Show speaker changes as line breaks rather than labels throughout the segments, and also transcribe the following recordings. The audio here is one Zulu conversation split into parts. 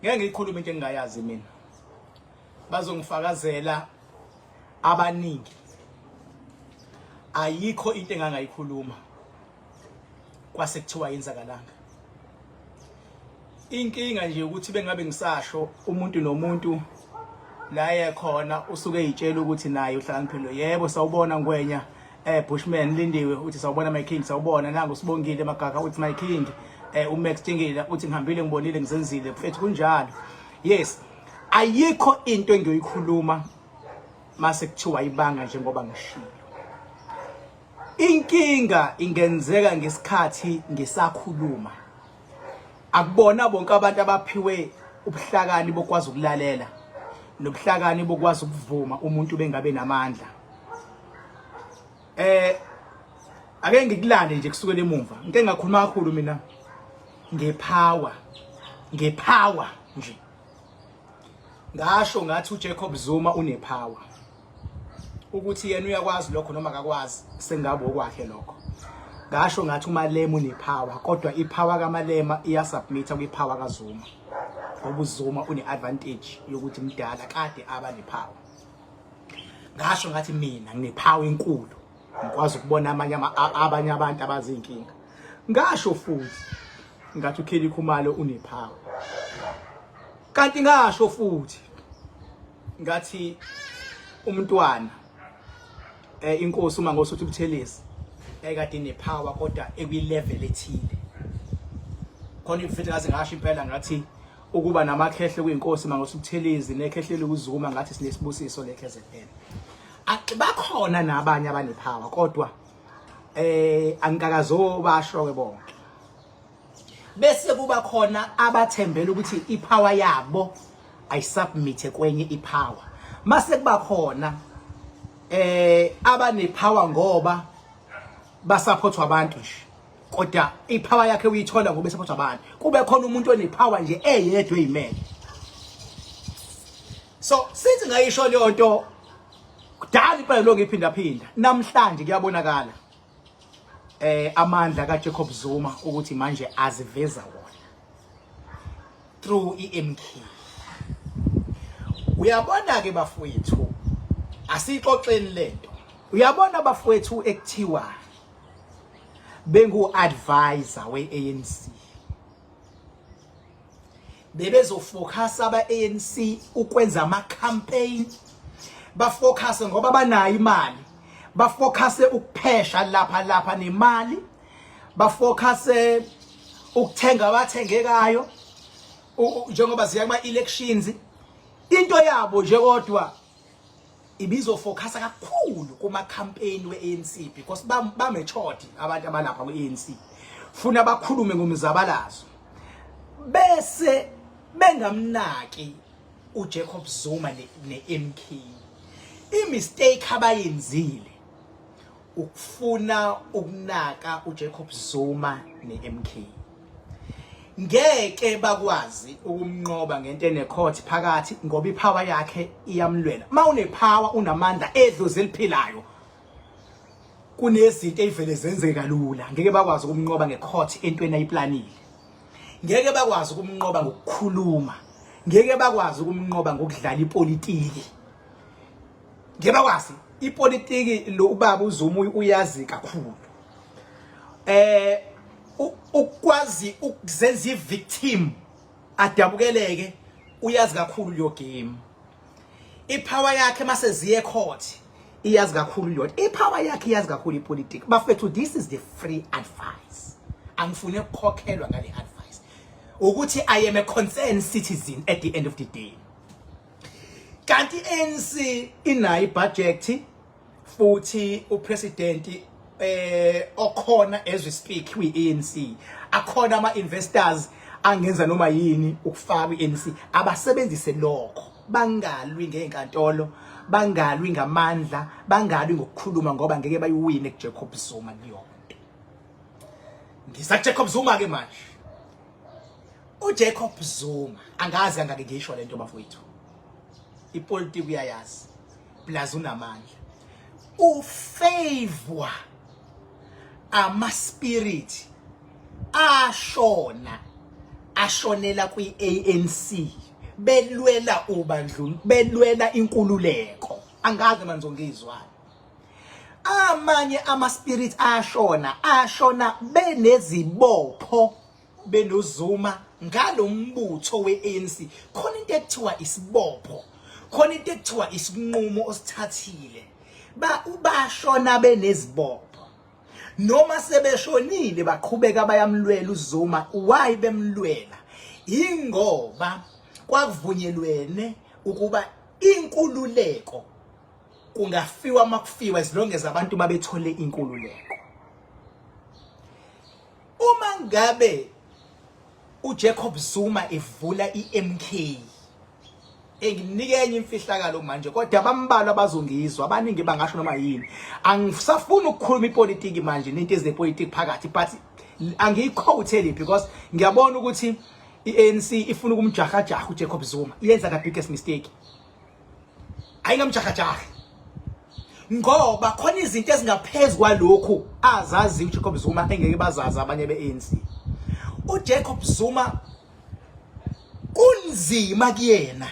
Ngeke ngiyikhulume into engingayazi mina. Bazongifakazela abaningi. Ayikho into engangayikhuluma. Kwase kuthiwa yenzakalanga. Inkinga nje ukuthi bengabe ngisasho umuntu nomuntu la ekhona usuke eyitshela ukuthi naye uhlakaniphile. Yebo, sawubona Ngwenya, Bushman Lindiwe uthi sawubona my king, sawubona nangu Sibongile Magaga uthi my king, uMax Tingila uthi ngihambile ngibonile ngizenzile mfethu kunjalo. Yes, ayikho into engiyoyikhuluma mase kuthiwa ibanga njengoba ngishilo. Inkinga ingenzeka ngesikhathi ngisakhuluma. Akubona bonke abantu abaphiwe ubuhlakani bokwazi ukulalela nobuhlakani bokwazi ukuvuma umuntu bengabe namandla. Ake ngikulande nje kusukela emumva. Ngike ngakhuluma kakhulu mina ngepower. Ngepower nje. Ngasho ngathi uJacob Zuma unepower. Ukuthi yena uyakwazi lokho noma akakwazi sengabe okwakhe lokho. Ngasho ngathi uMalema unepower kodwa ipower kaMalema iyasubmit kwipower kaZuma. Ngoba uZuma une-advantage yokuthi mdala kade aba nepower. Ngasho ngathi mina nginepower enkulu. Ngikwazi ukubona amanye abanye abantu abazinkinga. Ngasho futhi ngathi uKelly Khumalo unepower. Kanti ngasho futhi ngathi umntwana inkosi uma ngosuthu Buthelezi yayikade inepower kodwa ekwi level ethile. Khona imfethu ngaze ngasho impela ngathi ukuba namakhehle kuyinkosi mangosuthu Buthelezi nekhehle lokuzuma ngathi sinesibusiso le KZN. Bakhona nabanye abanepower kodwa angikakazobasho ke bonke. Bese kuba khona abathembela ukuthi ipower yabo ayisubmit kwenye ipower. Mase kuba khona abanepower ngoba basupportwa abantu nje. Kodwa ipower yakhe uyithola ngoba esupportwa abantu. Kube khona umuntu onepower nje eyedwa eyimele. So since ngayisho leyo nto kudala impela lokho iphinda phinda. Namhlanje kuyabonakala amandla kaJacob Zuma ukuthi manje aziveza wona through iMK. Uyabona ke bafowethu, asixoxeni lento. Uyabona bafowethu ekuthiwa bengu advisor weANC. Bebezofocus aba ANC ukwenza ama campaign, bafocus ngoba banayo imali, bafocus ukuphesha lapha lapha nemali, bafocus ukuthenga abathengekayo njengoba ziya kuma elections. Into yabo nje kodwa ibizofocus kakhulu kuma campaign weANC because ba matured abantu abalapha kwiANC, funa bakhulume ngomzabalazo bese bengamnaki uJacob Zuma neMK. I-mistake abayenzile ukufuna ukunaka uJacob Zuma neMK. Ngeke bakwazi ukumnqoba ngento enecourt phakathi ngoba ipower yakhe iyamlwela. Uma unepower unamandla edlozi eliphilayo, kunezinto ezivele zenzeke kalula. Ngeke bakwazi ukumnqoba ngecourt entweni ayiplanile. Ngeke bakwazi ukumnqoba ngokukhuluma. Ngeke bakwazi ukumnqoba ngokudlala ipolitiki. Ngeke bakwazi ipolitiki lo ubaba uZuma uyazi kakhulu. Ukwazi ukuzenza ivictim adabukeleke uyazi kakhulu leyo game. Ipower yakhe mase ziye court iyazi kakhulu leyo. Ipower yakhe iyazi kakhulu ipolitiki. Bafethu, this is the free advice. Angifune ukukhokhelwa ngale advice. Ukuthi I am a concerned citizen at the end of the day. Kanti ANC inayo ibudget futhi upresident okhona as we speak kwi-ANC, akhona ama investors angenza noma yini ukufaka kwi-ANC. Abasebenzise lokho, bangalwi ngezinkantolo, bangalwi ngamandla, bangalwi ngokukhuluma ngoba ngeke bayiwine kuJacob Zuma leyo nto. Ngisa Jacob Zuma ke manje. uJacob Zuma angazi kangake ngisho lento bafowethu. Ipolitiki uyayazi. Plus unamandla. Ufavor ama spirit ashona Ashonela kwi-ANC belwela ubandlululo, belwela inkululeko. Angazi manje ngizwani. Amanye ama spirit ashona, ashona benezibopho benoZuma ngalombutho weANC. Khona into ekuthiwa isibopho, khona into ekuthiwa isinqumo osithathile. Ba ubashona benezibopho, noma sebeshonile baqhubeka bayamlwela uZuma. Why bemlwela? Ingoba kwakuvunyelwene ukuba inkululeko kungafiwa makufiwa, as long as abantu babethole inkululeko. Uma ngabe uJacob Zuma evula iMK, enginike enye imfihlakalo manje, kodwa abambalwa abazongizwa, abaningi bangasho noma yini. Angisafuni ukukhuluma ipolitiki manje nento ezepolitiki phakathi, but angiyiquoteli because ngiyabona ukuthi iANC ifuna ukumjahajaha uJacob Zuma. Iyenza the biggest mistake. Ayingamjahajahi ngoba khona izinto ezingaphezulu kwalokhu azazi uJacob Zuma engeke bazazi abanye beANC. uJacob Zuma kunzima kuyena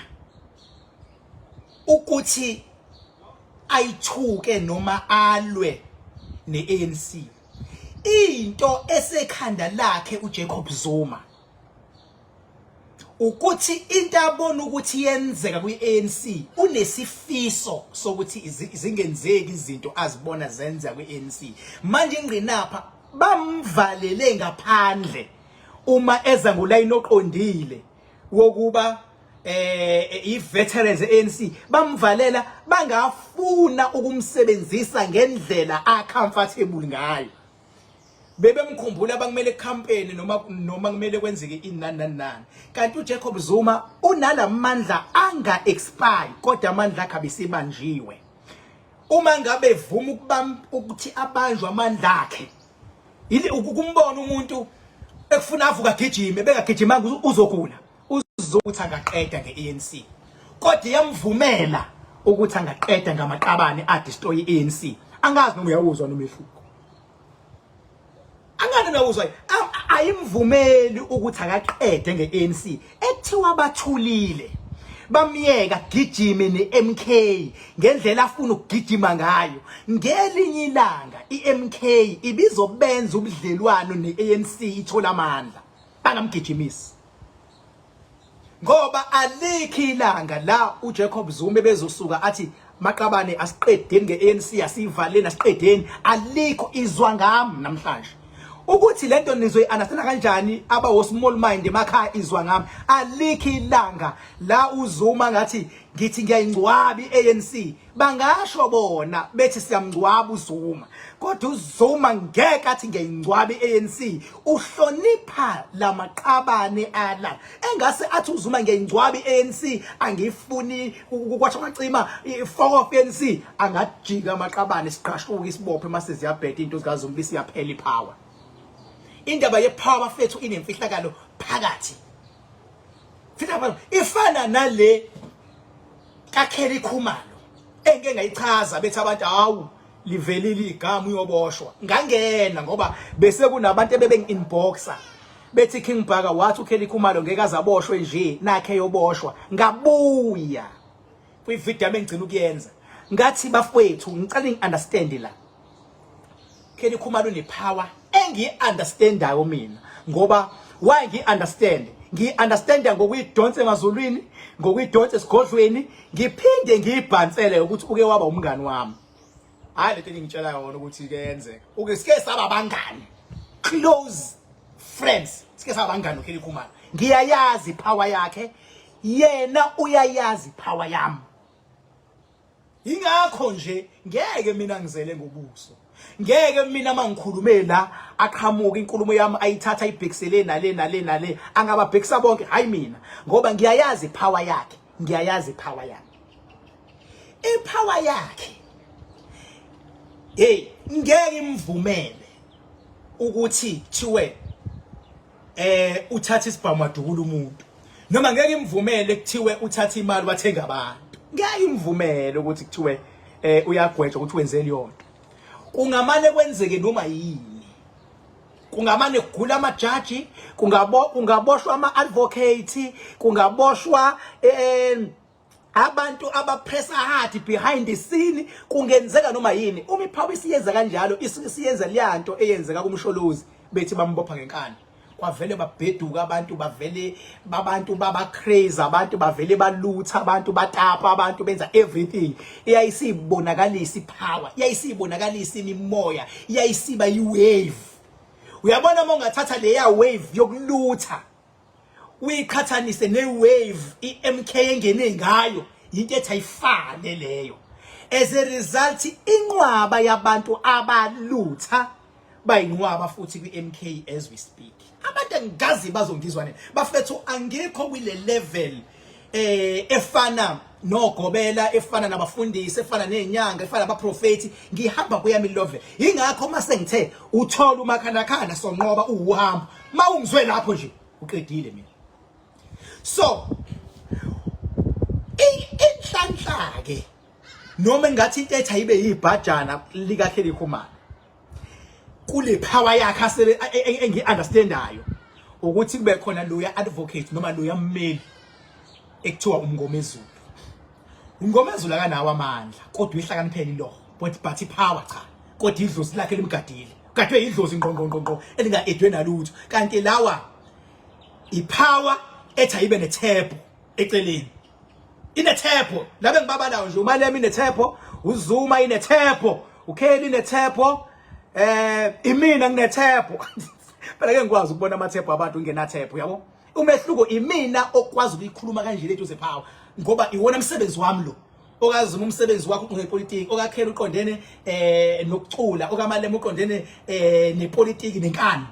ukuthi ayithuke noma alwe neANC. Into esekhanda lakhe uJacob Zuma ukuthi into abona ukuthi yenzeka kwi-ANC, unesifiso sokuthi zingenzeki izinto azibona zenza kwi-ANC. Manje ingqinapha bamvalele ngaphandle uma eza ngolayini oqondile wokuba i-veterans ANC, bamvalela bangafuna ukumsebenzisa ngendlela a-comfortable ngayo. Bebemkhumbula bakumele campaign noma kumele kwenzeke ini, nani nani nani. Kanti uJacob Zuma unalamandla anga expire, kodwa amandla akhe abesibanjiwe. Uma ngabe evuma ukubamba ukuthi abanjwe amandla akhe, yini ukumbona umuntu ekufuna avuka agijime, bengagijimanga uzogula. Uzokuthi angaqeda ngeANC, kodwa iyamvumela ukuthi angaqeda ngamaqabane a destroy iANC. Angazi noma uyawuzwa nomehluko. Angani nawuzwa, ayimvumeli ukuthi akaqede ngeANC ekuthiwa bathulile, bamyeka gijime neMK ngendlela afuna ukugijima ngayo. Ngelinye ilanga iMK ibizobenza ubudlelwano neANC, ithola amandla, bangamgijimisi, ngoba alikho ilanga la uJacob Zuma bezosuka athi, "Maqabane, asiqedeni ngeANC, asivaleni, asiqedeni." Alikho. Izwa ngami namhlanje ukuthi lento nizoyi-understanda kanjani abawo small mind emakhaya. Izwa ngami, alikho ilanga la uZuma ngathi ngithi ngiyayingcwaba iANC. Bangasho bona bethi siyamngcwaba uZuma, kodwa uZuma ngeke athi ngiyayingcwaba iANC. Uhlonipha lamaqabane ala. Engase athi uZuma, "Ngiyayingcwaba iANC, angifuni ukwasha kwacima, fuck off ANC," angajika amaqabane, siqashuka isibophe mase ziyabheda into zikaZuma, bese iyaphela ipower. Indaba yepower, bafethu, inemfihlakalo phakathi. Fihlakalo ifana nale kaKelly Khumalo engike ngayichaza, bethi abantu, "Hawu, livelile igama, uyoboshwa." Ngangena ngoba bese kunabantu ebebengi-inboxa bethi, "King Bhaka, wathi uKelly Khumalo ngeke azaboshwe nje, nakhe yoboshwa." Ngabuya kwivideo yami engigcina ukuyenza, ngathi, "Bafowethu, ngicela ngi-understand la. Kelly Khumalo une-power engiyi-understandayo mina." Ngoba why ngiyi-understand? Ngiyi-understanda ngokuyidonsa emazulwini, ngokuyidonsa esigodlweni, ngiphinde ngiyibhansele ukuthi uke waba umngani wami. Hayi, lento engingitshela yona ukuthi ke yenzeka, uke sike saba abangani, close friends, sike saba abangani uKelly Khumalo. Ngiyayazi power yakhe, yena uyayazi power yami. Ingakho nje ngeke mina ngizele ngobuso, ngeke mina mangikhulume la aqhamuka inkulumo yami ayithatha ayibhekisele nale nale nale, angababhekisa bonke. Hayi, mina ngoba ngiyayazi power yakhe, ngiyayazi power yami, ipower yakhe, hey, ngeke imvumele ukuthi thiwe uthatha isibhamu adukula umuntu, noma ngeke imvumele kuthiwe uthatha imali wathenga abantu. Ngeke imvumele ukuthi kuthiwe uyagwetshwa ukuthi wenze leyo nto. Kungamane kwenzeke noma yini. Kungamane kugula amajaji, kungabo kungaboshwa ama advocate, kungaboshwa abantu abapressa hard behind the scene, kungenzeka noma yini. Uma ipower isiyenza kanjalo, isuke isiyenza leyanto eyenzeka kuMsholozi, bethi bambopha ngenkani. Kwavele babheduka abantu, bavele babantu baba crazy, abantu bavele balutha, abantu batapa, abantu benza everything. Iyayisibonakalisa ipower, iyayisibonakalisa imimoya, iyayisiba iwave. Uyabona uma ungathatha leya wave yokulutha uyiqhathanise ne-wave i-MK engene ngayo, into ethi ayifane leyo. As a result, inqwaba yabantu abalutha bayinqwaba futhi kwi-MK as we speak. Abantu engazi bazongizwa nini, bafethu. Angikho kwile level efana nogobela, efana nabafundisi, efana nezinyanga, efana nabaprofeti. Ngihamba kuyami level. Ingakho mase ngithe uthola umakhandakhanda sonqoba uhambo, mawungizwe lapho nje uqedile mina. So inhlanhla ke, noma engathi into ethi ayibe yibhajana lika Kelly Khumalo kule power yakhe asebe engi understandayo, ukuthi kube khona loya advocate noma loya mmeli ekuthiwa uMngomezulu. UMngomezulu akanawo amandla, kodwa uyihlakaniphela iloho, but ipower cha, kodwa idlozi lakhe limgadile, gadwe idlozi ngqo ngqo ngqo ngqo elinga-edwe nalutho. Kanti lawa ipower ethi ayibe nethepho eceleni, inethepho labe ngibabalayo nje. UMalema inethepho, uZuma inethepho, uKelly inethepho, imina nginethepho phela. Ke ngikwazi ukubona amathepho abantu ngenathepho, yabo. Umehluko imina okwazi ukuyikhuluma kanje lethu zepower, ngoba iwona umsebenzi wami lo. OkaZuma umsebenzi wakho ngepolitiki, okaKelly uqondene nokucula, okaMalema uqondene nepolitiki nenkani.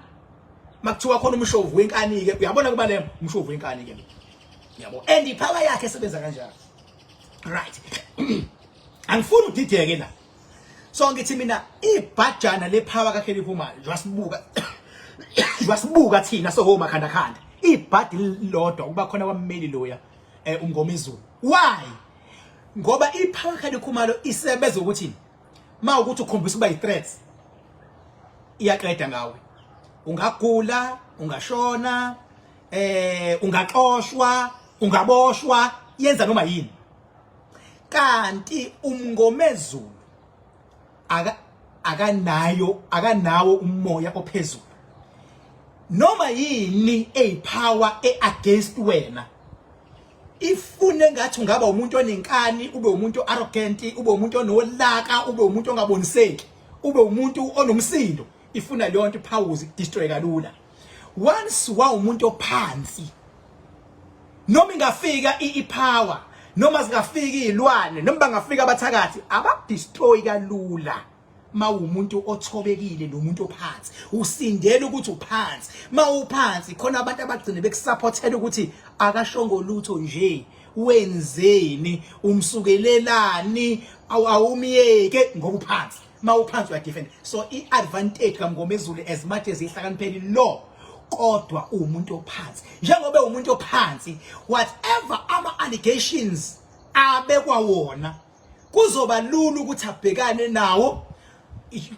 Makuthiwa khona umshovu wenkani ke, uyabona kuMalema umshovu wenkani ke, yabo, and ipower yakhe esebenza kanjalo, right? Angifuni udideke la. So ngithi mina ibhajana lepower kaKelly Khumalo, njengoba sibuka thina sohoma khanda khanda, ibhadi lodwa kuba khona kwammeli loya uMngomezulu. Why? Ngoba ipower kaKelly Khumalo isebenza ukuthi ma ukuthi ukhombisa ukuba yi-threat, iyaqeda ngawe. Ungagula, ungashona, ungaxoshwa, ungaboshwa, yenza noma yini. Kanti uMngomezulu akanayo, akanawo umoya ophezulu. Noma yini eyipower eagainst wena, ifune ngathi ungaba umuntu onenkani, ube umuntu arrogant, ube umuntu onolaka, ube umuntu ongaboniseki, ube umuntu onomsindo. Ifuna leyo nto iphawuze destroy kalula. Once wa umuntu ophansi, noma ingafika ipower, noma zingafika izilwane, noma bangafika abathakathi, abakudestroy kalula. Mawumuntu othobekile nomuntu ophansi, usindela ukuthi uphansi. Mawuphansi, khona abantu abagcine bekusupportela ukuthi akashongo lutho nje, wenzeni, umsukelelani, awumyeke ngoba uphansi. Mawuphansi uyadefend. So i-advantage kaMngomezulu, as much as ihlakanipheli lo, kodwa umuntu ophansi. Njengoba umuntu ophansi, whatever ama allegations abekwa wona, kuzoba lula ukuthi abhekane nawo,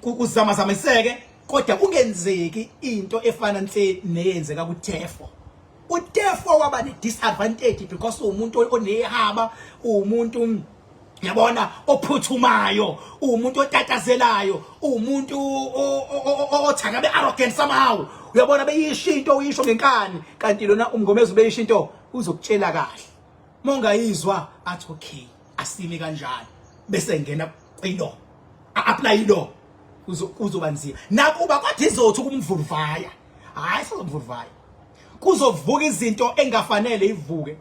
kuzamazamiseke, kodwa kungenzeki into efana nse neyenzeka kuTeffo. UTeffo waba ne-disadvantage because umuntu onehaba, umuntu, yabona, ophuthumayo, umuntu otatazelayo, umuntu othaka be arrogant somehow, uyabona, beyisho into uyisho ngenkani. Kanti lona uMngomezulu beyisho into uzokutshela kahle, mongayizwa athi okay, asime kanjalo, bese ngena kwilo apply ilo. Kuzoba nzima nakuba, kodwa izothi ukumvuruvaya, hayi, sizomvuruvaya. Kuzovuka izinto engafanele ivuke,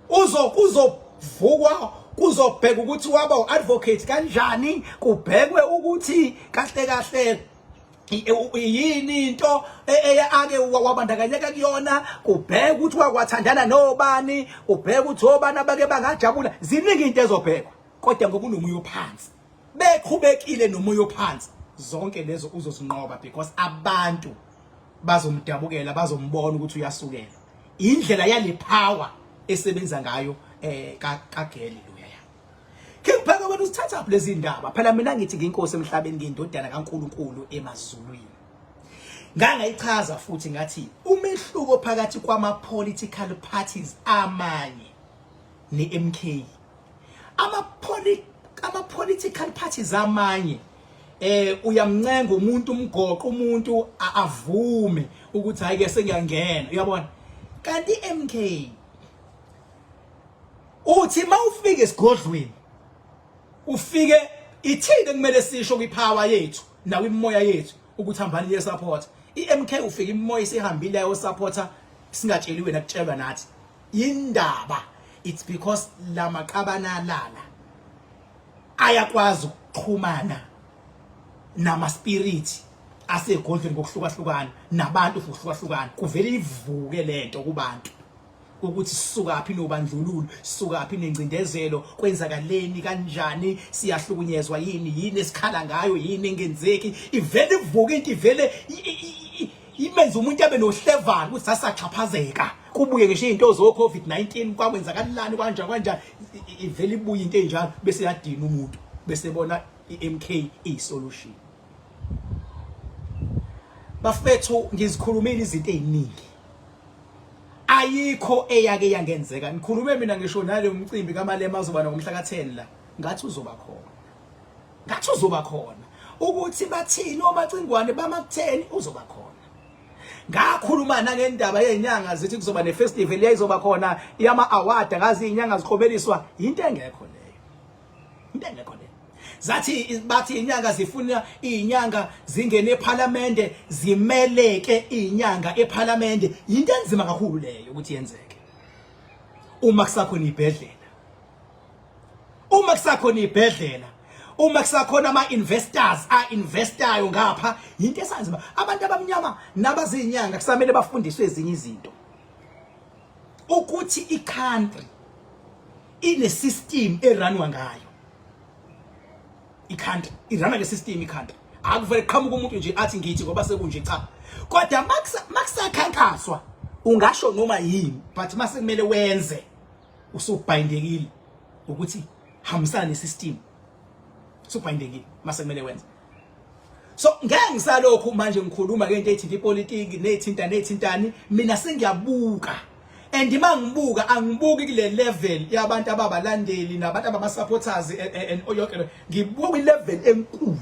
uzo kuzovukwa, kuzobheka ukuthi waba uadvocate kanjani, kubhekwe ukuthi kahle kahle yini into ake wabandakanyeka kuyona, kubheka ukuthi wakwathandana nobani, ubheka ukuthi obani abake bangajabula. Ziningi into ezobhekwa, kodwa ngoba unomoya ophansi, beqhubekile nomoya ophansi, zonke lezo uzozinqoba because abantu bazomdabukela, bazombona ukuthi uyasukela. Indlela yale power esebenza ngayo kaGeli loya. King Phaka, wena uzithatha lezi ndaba? Phela mina ngithi nginkosi emhlabeni, ngindodana kaNkuluNkulu emazulwini. Ngangayichaza futhi ngathi umehluko phakathi kwama political parties amanye ne-MK, ama political parties amanye uyamncenga umuntu, umgoqo umuntu avume ukuthi hayi ke sengiyangena, uyabona. Kanti iMK uthi mawufika esigodlweni ufike ithini kumele sisho kwipower yethu nawe imimoya yethu ukuthi hambani niye support iMK. Ufika imimoya isihambile ayo supporter singatsheliwe nakutshelwa nathi indaba. It's because lamaqabana lala ayakwazi ukuxhumana nama spirit asegodlweni ngokuhlukahlukana nabantu ngokuhlukahlukana, kuvele ivuke lento kubantu ukuthi sisukaphi nobandlululo, sisukaphi nengcindezelo, kwenzakaleni, kanjani, siyahlukunyezwa yini, yini esikhala ngayo, yini engenzeki. Ivele ivuke into, ivele imenze umuntu abe nohlevana ukuthi sasaxhaphazeka, kubuye ngisho izinto zo COVID-19, kwakwenzakalani, kanjani kanjani. Ivele ibuye into enjalo bese yadina umuntu, bese bona iMK iyisolution. Bafethu, ngizikhulumile izinto eziningi, ayikho eyake yangenzeka. Ngikhulume mina ngisho nale umcimbi kaMalema azoba ngomhla ka10 la, ngathi uzoba khona, ngathi uzoba khona, ukuthi bathini omacingwane bama-10, uzoba khona. Ngakhuluma nangendaba yezinyanga zithi kuzoba nefestival yayizoba khona yama award, ngazi izinyanga zikhobeliswa, into engekho leyo, into engekho leyo. Zathi bathi inyanga zifuna izinyanga zingene eParliament, zimeleke izinyanga eParliament. Into enzima kakhulu leyo ukuthi yenzeke uma kusakhona ibhedlela, uma kusakhona ibhedlela, uma kusakhona ama investors a investayo ngapha. Into esanzima, abantu abamnyama nabazinyanga kusamele bafundiswe ezinye izinto ukuthi i country ine system erunwa ngayo. I country iruna nge system. I country akuvele qhamuka umuntu nje athi ngithi ngoba sekunje, cha. Kodwa makusakhankaswa ungasho noma yini, but mase kumele wenze usubhayindekile ukuthi hambisana nesystem, usubhayindekile mase kumele wenze. So ngeke ngisalokhu manje ngikhuluma ngento ethinta ipolitiki nethinta nethintani. Mina sengiyabuka, and mangibuka angibuki kule level yabantu ababalandeli nabantu abama supporters and yonke, ngibuka ilevel enkulu.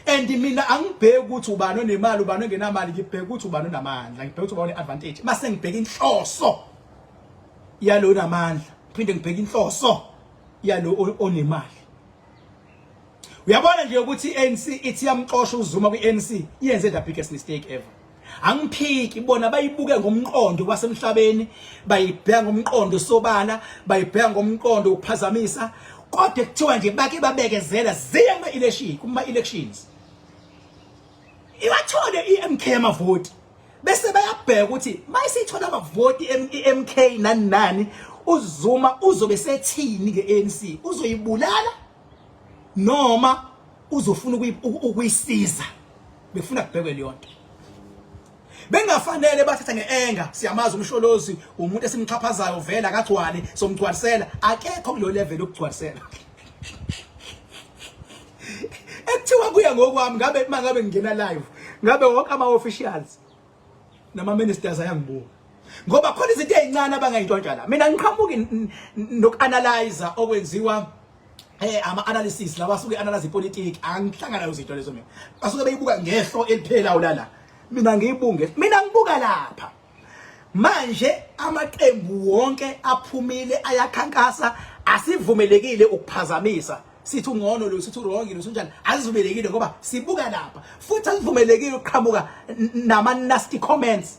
And mina angibheki ukuthi ubani onemali, ubani ongenamali, ngibheka ukuthi ubani onamandla, ngibheka ukuthi ubani one-advantage. Mase ngibheka inhloso yalo namandla, phinde ngibheka inhloso yalo onemali. Uyabona nje ukuthi iANC ithi yamxosha uZuma kwiANC, iyenze the biggest mistake ever. Angiphiki, bona bayibuke ngomqondo wasemhlabeni, bayibheka ngomqondo sobala, bayibheka ngomqondo ukuphazamisa, kodwa kuthiwa nje bake babekezela ziye kuma-election, kuma-elections iwathole i-MK amavoti, bese bayabheka ukuthi mayisithola amavoti i-MK nani nani, uZuma uzobe sethini nge-ANC, uzoyibulala noma uzofuna ukuyisiza. Befuna kubhekwe leyo nto. Bengafanele bathatha nge-enga, siyamazi uMsholozi, umuntu esimxhaphazayo vele, akagcwale, somgcwalisela. Akekho kulo level yokugcwalisela. Ekuthiwa kuya ngokwami, ngabe mangabe ngingena live, ngabe wonke ama officials nama ministers ayangibuka, ngoba khona izinto ezincane abangayintshontsha la. Mina ngiqhamuki nokuanalyze okwenziwa ama analysis lawa asuke analyze ipolitiki, angihlangana nazo izinto lezo. Mina basuke beyibuka ngehlo eliphelayo lala, mina ngiyibunge, mina ngibuka lapha. Manje amaqembu wonke aphumile ayakhankasa, asivumelekile ukuphazamisa, sithi ungcono lo, sithi wrong lo, sinjani, asivumelekile ngoba sibuka lapha. Futhi asivumelekile ukuqhamuka nama nasty comments,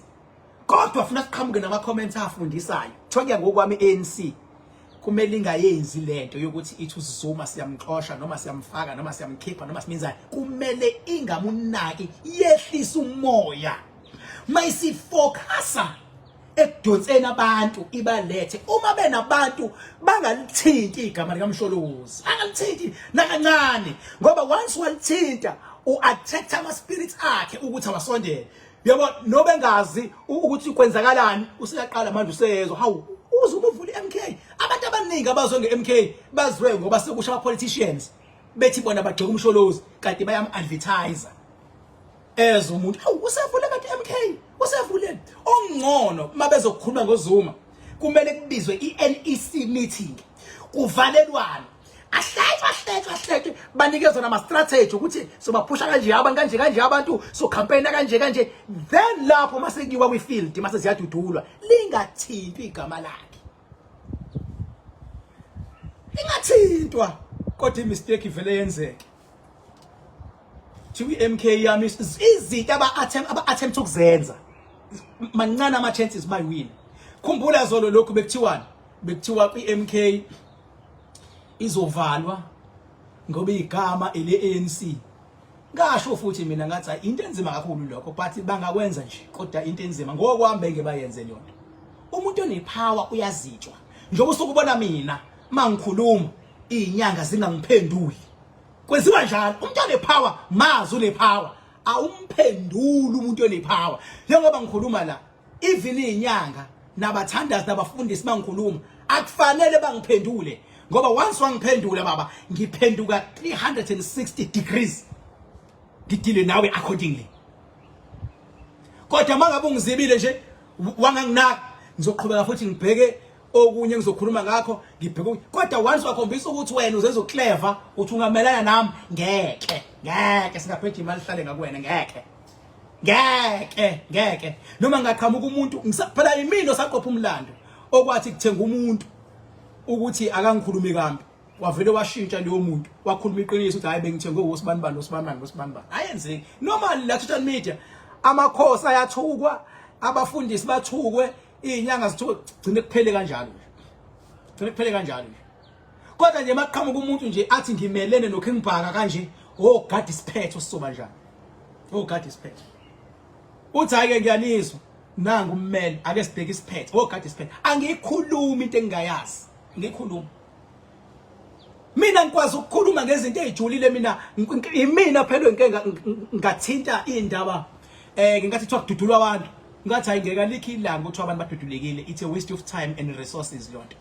kodwa funa siqhamuke nama comments afundisayo. Kuthiwa ngokwami ANC kumele ingayenzi lento yokuthi ithi uZuma siyamxosha noma siyamfaka noma siyamkhipha noma siminzayo. Kumele ingamunaki, yehlisa umoya mayisifocusa ekudonseni abantu, ibalethe uma benabantu, bangalithinti igama likaMsholozi, bangalithinti nakancane, ngoba once walithinta u-attract ama-spirits akhe ukuthi awasondele, yabo, nobe ngazi ukuthi kwenzakalani. Useyaqala manje, useyezwa, hawu, uZuma uvula i-MK. Abantu abaningi abazwe nge-MK bazwe ngoba sekusho ama-politicians bethi bona bagxeka uMsholozi, kanti bayam-advertise. Eze umuntu, awu usevule kanti MK, usevule. Ongcono mabezokhuluma ngoZuma kumele kubizwe iNEC meeting. Kuvalelwane. Ahletshwe ahletshwe ahletshwe banikezwe nama strategy ukuthi sobaphusha kanje abantu kanje kanje abantu so campaign kanje kanje then lapho mase kuyiwa kwi field mase ziyadudulwa lingathintwa igama lakhe lingathintwa kodwa imistake ivele yenzeke. Thiwa i-MK yami izinto aba-attempt aba-attempt ukuzenza mancane ama-chances bayiwina. Khumbula zolo lokhu bekuthiwani? Bekuthiwa i-MK izovalwa ngoba igama ele-ANC. Ngasho futhi mina ngathi hayi into enzima kakhulu lokho but bangakwenza nje kodwa into enzima ngokwami benge bayenze leyo nto. Umuntu onepower uyazitshwa. Njengoba usukubona mina mangikhuluma izinyanga zingangiphenduli. Kwenziwa njalo umuntu onepower mazi unepower awumphenduli umuntu onepower. Njengoba ngikhuluma la even izinyanga nabathandazi nabafundisi bangikhuluma akufanele bangiphendule ngoba once wangiphendula baba ngiphenduka 360 degrees ngidile nawe accordingly. Kodwa mangabe ungizibile nje wanganginaka ngizoqhubeka futhi ngibheke okunye ngizokhuluma ngakho ngibheke kodwa once wakhombisa ukuthi wena uzenza uclever uthi ungamelana nami ngeke ngeke singaphethe imali ihlale ngakuwena ngeke ngeke ngeke noma ngaqhamuka umuntu phela yimina osaqopha umlando okwathi kuthenga umuntu ukuthi akangikhulumi kambi wavele washintsha leyo muntu wakhuluma iqiniso ukuthi hayi bengithengwe wosibanibani osibanibani osibanibani ayenzeki normally la social media amakhosi ayathukwa abafundisi bathukwe izinyanga zithukwe gcine kuphele kanjalo nje gcine kuphele kanjalo nje kodwa nje maqhamuka umuntu nje athi ngimelene noKing Bhaka kanje oh gadi isiphetho sizoba njani oh gadi isiphetho uthi hayi ke ngiyanizwa nangu ummele ake sibheke isiphetho oh gadi isiphetho angiyikhulumi into engingayazi ngikhuluma mina ngikwazi ukukhuluma ngezinto ezijulile mina imina phela ngike ngathinta indaba eh ngingathi kuthiwa kududulwa abantu ngathi hayi ngeke alikho ilanga ukuthi abantu badudulekile it's a waste of time and resources lonto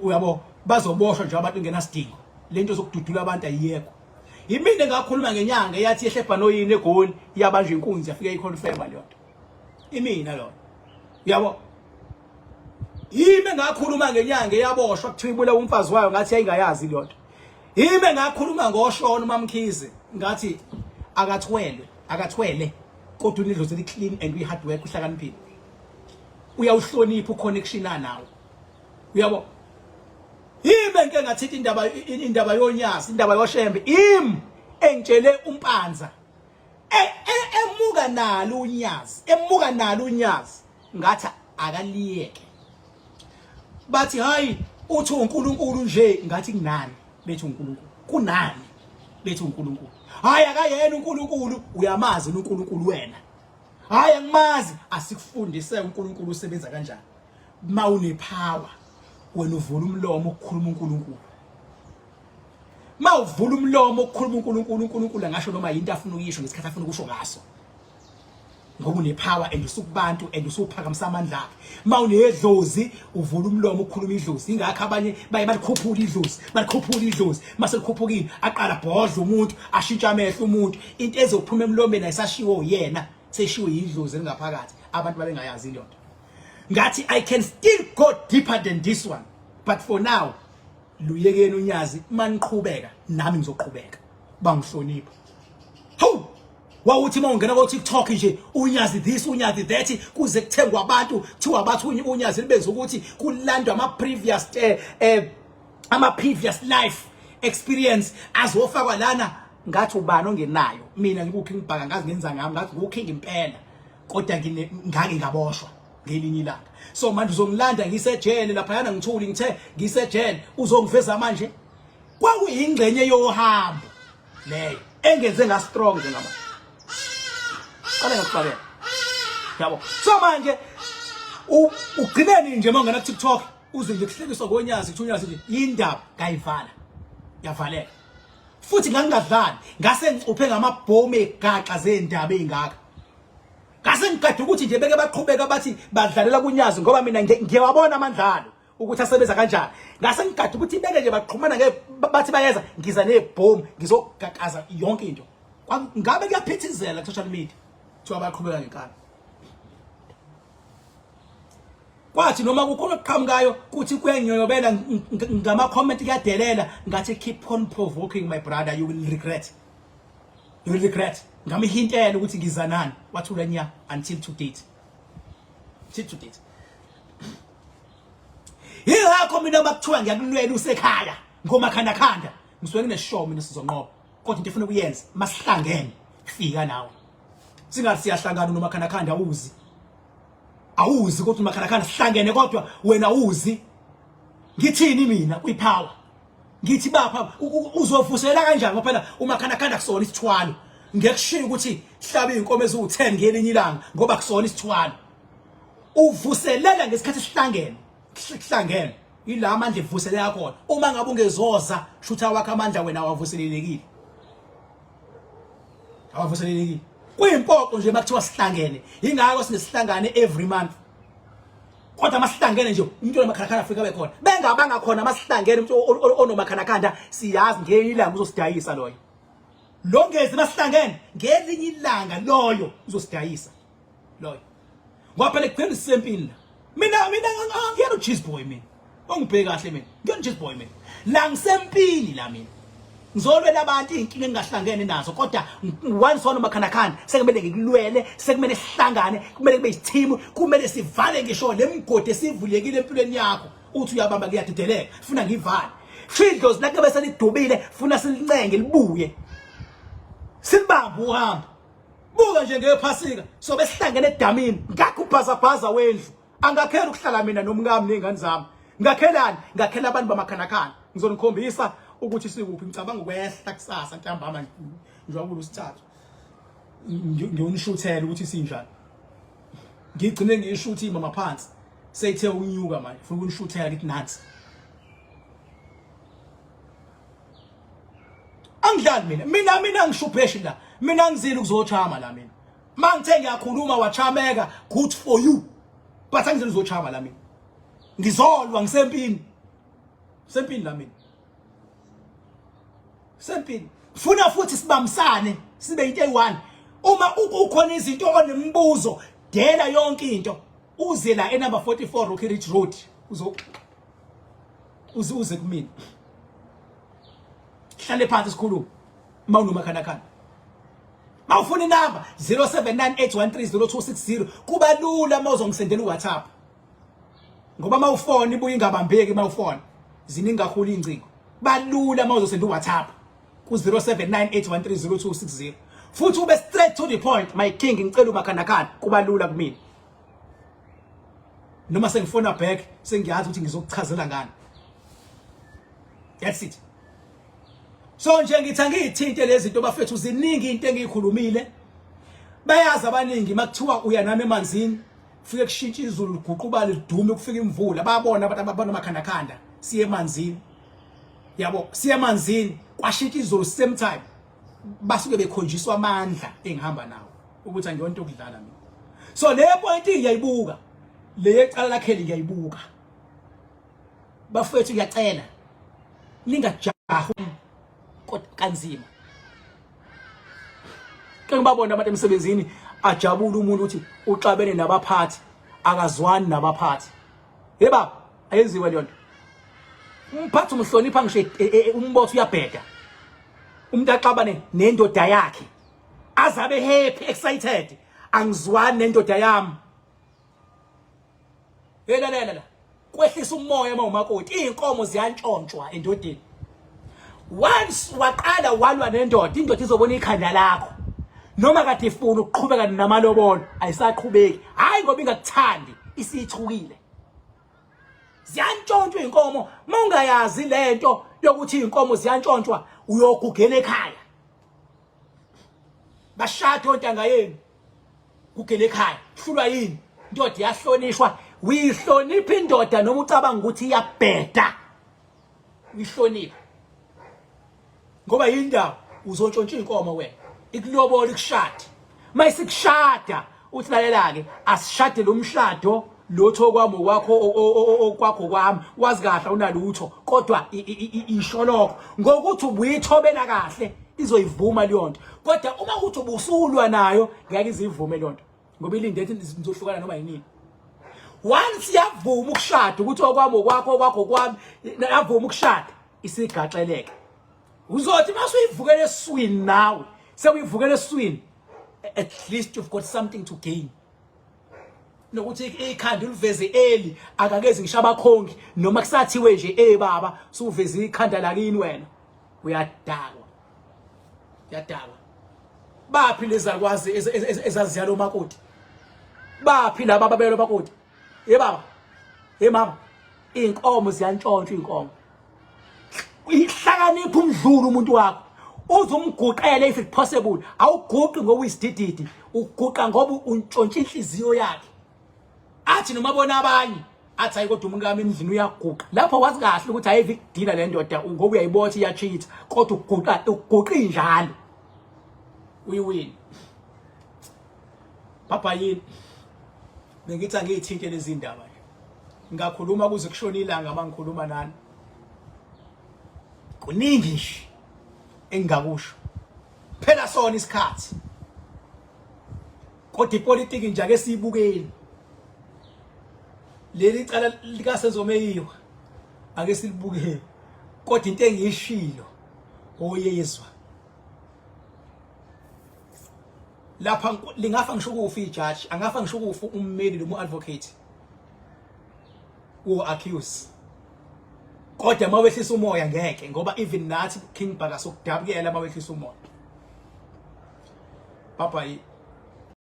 uyabo bazoboshwa nje abantu ngenasidingo lento zokududula abantu ayiyekho yimina ngakhuluma ngenyanga eyathi yehle ebhanoyini egoli yabanjwa inkunzi yafike iconfirma leyo nto imina lona uyabo yimi engakhuluma ngenyanga eyaboshwa kuthiwa ibula umfazi wayo ngathi yayingayazi leyo nto yimi engakhuluma ngoshona uMamkhize ngathi akathwele akathwele kodwa unedlozi eli clean and uyi hard work uhlakaniphile uyawuhlonipha uconnection anawo uyabo yimi engike ngathinta indaba indaba yonyazi indaba yoshembe im engitshele umpanza e, e, emuka nalo unyazi emuka nalo unyazi ngathi akaliyeke bathi hayi uthi uNkulunkulu nje ngathi kunani bethi uNkulunkulu kunani bethi uNkulunkulu hayi akayena uNkulunkulu uyamazi uNkulunkulu wena hayi angimazi asikufundise uNkulunkulu usebenza kanjani mawunepower wena uvula umlomo ukukhuluma uNkulunkulu mawuvula umlomo ukukhuluma uNkulunkulu uNkulunkulu angasho noma yinto afuna ukuyisho ngesikhathi afuna ukusho ngaso ngoba unepower and usukubantu and usuphakamisa amandla akhe mawunedlozi uvula umlomo ukukhuluma idlozi ingakho abanye baye balikhuphula idlozi balikhuphula idlozi mase likhuphukile aqala bhodla umuntu ashintsha amehlo umuntu into ezophuma emlomeni ayisashiwo uyena seshiwo yidlozi elingaphakathi abantu babengayazi leyo nto ngathi i can still go deeper than this one but for now luyekeni unyazi maniqhubeka nami ngizoqhubeka bangihlonipha hawu wawuthi uma ungena ko-tiktok nje unyazi this unyazi that kuze kuthengwa abantu kuthiwa bathi unyazi libenza ukuthi kulandwa ama-previous eh, eh, ama-previous life experience azofakwa lana ngathi ubani ongenayo mina ngikukhi ngibhaka ngazi ngenza ngami ngathi ngukhi ngempela kodwa ngine ngake ngaboshwa ngelinye ilanga so manje uzongilanda ngisejele laphayana ngithuli ngithe ngisejele uzongiveza manje kwakuyingxenye yohambo leyo engenze nga strong njengamanje qale ngakufakela yabo so manje ugcineni nje uma ungena ku TikTok uze nje kuhlekiswa ngonyazi kuthi unyazi nje indaba ngayivala yavaleka futhi ngangingadlali ngase ngicuphe ngamabhomu egaxa zendaba ezingaka ngase ngigade ukuthi nje beke baqhubeka bathi badlalela kunyazi ngoba mina ngiyawabona amandlalo ukuthi asebenza kanjani ngase ngigade ukuthi beke nje baxhumana nge bathi bayeza ngiza nebhomu ngizogaqaza yonke into. Ngabe kuyaphithizela ku social media kuthiwa baqhubeka ngenkani. Kwathi noma kukhona okuqhamukayo kuthi kuyanyoyobela ngama comment kuyadelela ngathi keep on provoking my brother you will regret. You will regret. Ngamihintela ukuthi ngiza nani wathula nya until to date. Till to date. Yingakho mina makuthiwa ngiyakulwela usekhaya ngomakhanda khanda ngisuke ngineshow mina sizonqoba kodwa into efuna ukuyenza masihlangene fika nawe singathi siyahlangana nomakhanda khanda uzi awuzi kodwa umakhanda sihlangene kodwa wena uzi ngithini mina kwipower ngithi bapha uzovusela kanjani ngoba phela umakhanda khanda kusona isithwalo ngekushiya ukuthi hlaba izinkomo eziwu10 ngelinye ilanga ngoba kusona isithwalo uvuselela ngesikhathi sihlangene sihlangene ila amandla evuselela khona uma ngabe ungezoza shutha wakho amandla wena awavuselelekile awavuselelekile kuyimpoqo nje makuthiwa sihlangene ingakho sinesihlangane every month kodwa masihlangene nje umuntu onomakhalakhala Afrika bekhona bengabanga khona masihlangene umuntu onomakhalakhanda siyazi ngelinye ilanga uzosidayisa loyo lo ngezi masihlangene ngelinye ilanga loyo uzosidayisa loyo ngoba phela ekugcineni sisempini la mina mina angiyena ucheese boy mina ongibheke kahle mina ngiyona cheese boy mina la ngisempini la mina ngizolwela abantu izinkinga engingahlangene nazo kodwa once one umakhanakhana sekumele ngikulwele sekumele sihlangane kumele kube isithimu kumele sivale ngisho lemigodi esivulekile empilweni yakho uthi uyabamba kuyadedeleka funa ngivale fidlozi lakhe bese lidubile funa silincenge libuye silibambe uhambo buka nje ngephasika sobe sihlangene edamini ngakho ubhazabhaza wendlu angakhela ukuhlala mina nomkami nezingane zami ngakhelani ngakhela abantu bamakhanakhana ngizonikhombisa ukuthi sikuphi ngicabanga ukwehla kusasa ntambama njengoba usithathu ngiyonishuthela ukuthi sinjani ngigcine ngiyishuthe imama phansi seyithe unyuka manje funa ukunishuthela ngithi nansi angidlali mina mina mina ngishubheshi la mina ngizile ukuzochama la mina mangithe ngiyakhuluma wachameka good for you but angizile uzochama la mina ngizolwa ngisempini sempini la mina sempini funa futhi sibambisane sibe into eyi-one uma ukhona izinto onemibuzo dela yonke into uze la enumber 44 Rocky Ridge Road uzo uze uze kumina hlale phansi sikhulume uma unomakhanakhana mawufuna inamba 0798130260 kuba lula uma uzongisendela uWhatsApp ngoba mawufona ibuye ingabambeki mawufona ziningi kakhulu ingcingo balula uma uzosenda uWhatsApp ku 0798130260 futhi ube straight to the point my king ngicela umakhanakhana kuba lula kumina noma sengifona back sengiyazi ukuthi ngizokuchazela ngani that's it so nje ngithi angiyithinte lezi zinto bafethu ziningi into engiyikhulumile bayazi abaningi makuthiwa uya nami emanzini fike kushintsha izulu liguqubale lidume kufika imvula babona abantu ababona amakhandakhanda siye emanzini yabo siye emanzini kwashintsha izulu same time basuke bekhonjiswa amandla engihamba nawo ukuthi angiyonto okudlala mina so le point ngiyayibuka le yecala lakhe ngiyayibuka bafethu ngiyacela ningajahi kodwa kanzima ke ngibabona abantu emsebenzini ajabule umuntu ukuthi uxabene nabaphathi akazwani nabaphathi hey baba ayenziwe leyo nto umphathi umhlonipha ngisho e, e, e, umbotho uyabheda umuntu axabane nendoda yakhe azabe happy excited angizwani nendoda yami Yelalela la. Kwehlisa umoya uma umakoti. Izinkomo ziyantshontshwa endodeni. Once waqala walwa nendoda, indoda izobona ikhanda lakho. Noma kade ifuna ukuqhubeka namalobolo, ayisaqhubeki. Hayi ngoba ingakuthandi, isithukile. Ziyantshontshwa izinkomo, uma ungayazi lento yokuthi izinkomo ziyantshontshwa, uyogugela ekhaya. Bashade ontanga yenu. Kugele ekhaya hlulwa yini indoda iyahlonishwa uyihlonipha indoda noma ucabanga ukuthi iyabheda uyihlonipha ngoba yindaba uzontshontsha inkomo wena ikulobola ikushade mayisikushada uthi lalela ke asishade lo mshado lotho kwami okwakho okwakho kwami wazi kahle unalutho kodwa isho lokho ngokuthi ubuyithobela kahle Izoyivuma leyo nto. Kodwa uma uthi ubusulwa nayo ngeke izivume leyo nto. Ngoba ilinde ethi nizohlukana noma yinini. Once yavuma ukushada ukuthi okwami okwakho okwakho kwami yavuma ukushada isigaxeleke. Uzothi masuyivukela eswini nawe sewuyivukela eswini at least you've got something to gain. Nokuthi ikhanda uliveze early akakezi ngisho abakhongi noma kusathiwe nje eh baba suveze ikhanda lakini wena uyadakwa uyadakwa baphi lezakwazi ezaziyalo makoti baphi laba ababelo makoti ye baba ye mama inkomo ziyantshontshwa inkomo ihlakanipha umdlulu umuntu wakho uze umguqele if it possible awuguqi ngoba uyisidididi uguqa ngoba untshontsha inhliziyo yakhe athi noma bona abanye athi hayi kodwa umuntu kami endlini uyaguqa lapho wazi kahle ukuthi ayivi kudila le ndoda ngoba uyayibona iyacheat kodwa uguqa uguqa injalo uyiwini baba yini bengithi angiyithinte lezi ndaba nje ngakhuluma kuze kushone ilanga mangikhuluma nani kuningi nje engingakusho phela sona isikhathi kodwa ipolitiki nje ake siyibukeni leli cala likaSenzo Meyiwa ake silibukeni kodwa into engiyishilo oyezwa lapha lingafa ngisho ukufa ijaji angafa ngisho ukufa ummeli noma uadvocate wo accuse kodwa uma wehlisa umoya ngeke ngoba even nathi King Bhaka sokudabukela uma wehlisa umoya bye bye.